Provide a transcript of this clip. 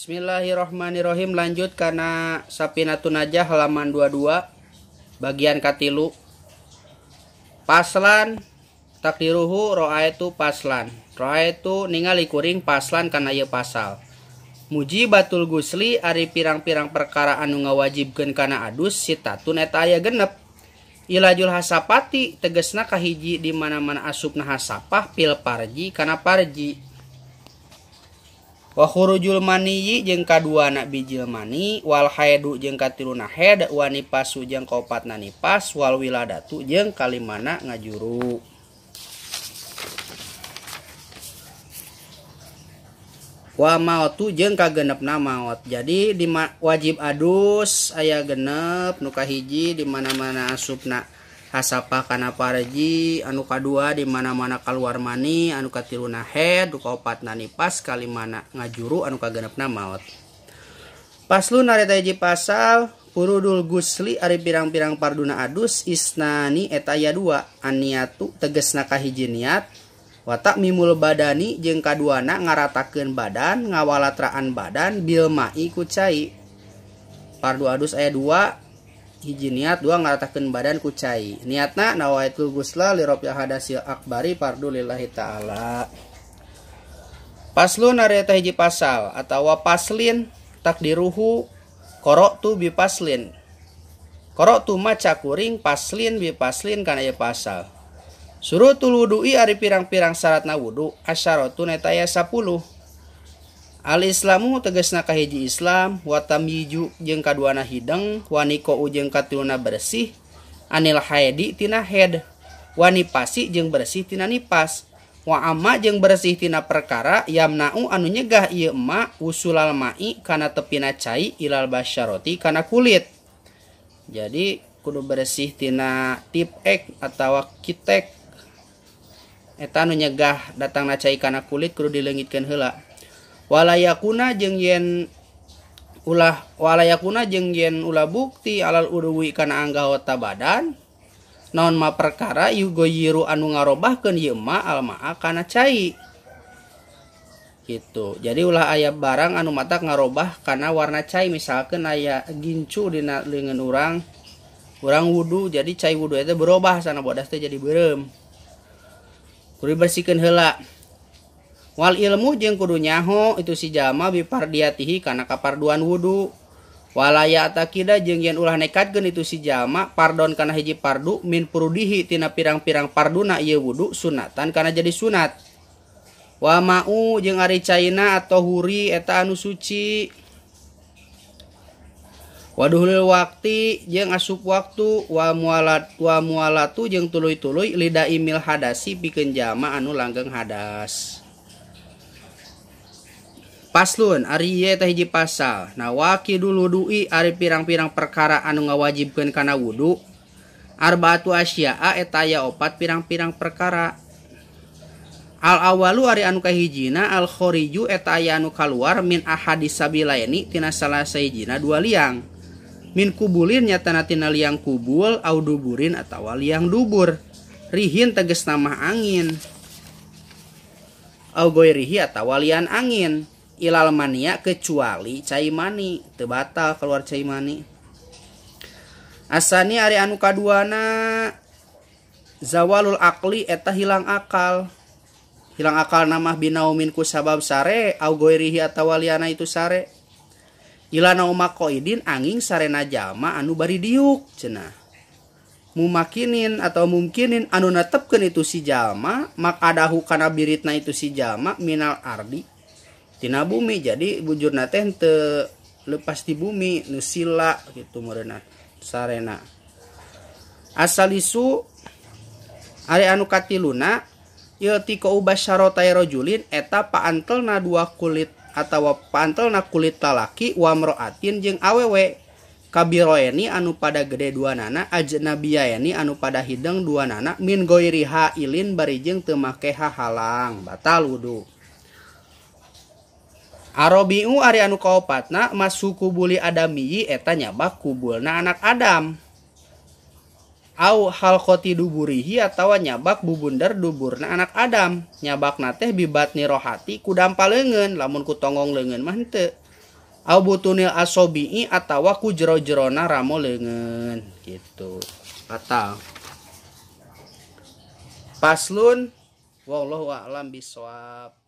Bismillahirrahmanirrahim. Lanjut karena Sapinatun Najah halaman 22 bagian katilu. Paslan takdiruhu ro'aitu paslan. Ro'aitu ningali kuring paslan kana ieu pasal. Mujibatul gusli ari pirang-pirang perkara anu ngawajibkeun kana adus sitatun eta aya genep. Ilajul hasapati tegesna kahiji di mana-mana asupna hasapah pil parji kana parji. Wa khurujul maniyi jeung kaduana bijil mani, wal haidu jeung katiluna haid, wa nipasu jeung kaopatna nipas, wal wiladatu jeung kalimana ngajuru. Wa mautu jeung kagenepna maot. Jadi di wajib adus aya genep nu kahiji di mana-mana asupna hasapah kana parji, anu kadua di mana-mana kaluar mani, anu katiluna haid, nu kaopatna nipas, kalimana ngajuru, anu kagenepna maot. Paslon harita hiji pasal furudul gusli ari pirang-pirang parduna adus isnani eta aya dua, aniatu tegesna kahiji niat, wa takmimul badani jeung kaduana ngaratakeun badan, ngawalatraan badan bil ma'i ku cai. Pardu adus aya dua, hiji niat, dua ngaratakeun badan ku cai. Niatna nawaitul gusla li rafil hadasil akbari fardu lillahi ta'ala. Paslon harita hiji pasal atawa paslin takdiruhu qara'tu bi paslin. Qara'tu maca kuring paslin bi paslin kana ieu pasal. Surutul wudu'i ari pirang-pirang syaratna wudu asyaratun eta aya 10. Al-Islamu tegesna kahiji Islam, wa tamyiju jeung kaduana hideng, wa niqau jeung katiluna bersih, anil haidi tina haid, wa nipasi jeung bersih tina nipas, wa amma jeung bersih tina perkara yamna'u anu nyegah ieu ma usulal ma'i kana tepina cai ilal basyaroti kana kulit. Jadi kudu bersih tina tip ek atawa kitek. Eta anu nyegah datangna cai kana kulit kudu dileungitkeun heula. Walayakuna jeung yen ulah walayakuna jeung yen ulah bukti alal udwi kana anggota badan naon ma perkara yugoyiru anu ngarobahkeun ieu ma almaa kana cai gitu. Jadi ulah aya barang anu matak ngarobah kana warna cai, misalkeun aya gincu dina leungeun urang, urang wudu jadi cai wudu eta berubah sana bodas teh jadi beureum. Kudu dibersihkeun heula. Wal ilmu jeung kudu nyaho itu si jalma bipardiatihi kana kaparduan wudu. Walaya takida jeung yen ulah nekatkeun itu si jalma pardon kana hiji pardu min purudihi tina pirang-pirang parduna ieu wudu sunatan kana jadi sunat. Wa ma'u jeung ari caina atau huri eta anu suci. Waduhulil wakti jeung asup waktu wa mualat wa mualatu jeung tuluy-tuluy lidaimil hadasi pikeun jalma anu langgeng hadas. Paslon ari ieu teh hiji pasal. Nawaqidul wudu'i ari pirang-pirang perkara anu ngawajibkeun kana wudu. Arbaatu asya'a eta aya opat pirang-pirang perkara. Al awalu ari anu kahijina al khoriju eta aya anu kaluar min ahadis sabilaini tina salah sahijina dua liang. Min kubulin nyatana tina liang kubul au duburin atawa liang dubur. Rihin tegesna mah angin. Au goirihi atawa lian angin. Ilal mania kecuali cai mani teu batal keluar cai mani. Asani ari anu kaduana zawalul akli eta hilang akal. Hilang akal namah binaumin ku sabab sare au goirihi atawa liana itu sare. Ilana umakoidin angin sarena jalma anu bari diuk cenah. Mumakinin atau mungkinin anu netepkeun itu si jalma makadahu kana biritna itu si jalma minal ardi tina bumi. Jadi bujurna teh teu lepas di bumi nu sila gitu meureunna sarena. Asalisu ari anu katiluna iltiqau basyaratai rajulin eta paantelna dua kulit atawa paantelna kulit lalaki wa mraatin jeung awewe kabiroeni anu pada gede dua nana ajnabiyaeni anu pada hideng dua nana min goiri hailin bari jeung teu make hahalang batal wudu. Arobiu ari anu kaopatna masuku kubuli adamiyi eta nyabak kubulna anak Adam. Au halqati duburihi atawa nyabak bubunder duburna anak Adam. Nyabakna teh bibatni rohati ku dampa leungeun, lamun ku tonggong leungeun mah henteu. Au butunil asobi'i atawa ku jero-jerona ramo leungeun gitu. Batal. Paslun wallahu a'lam bisawab.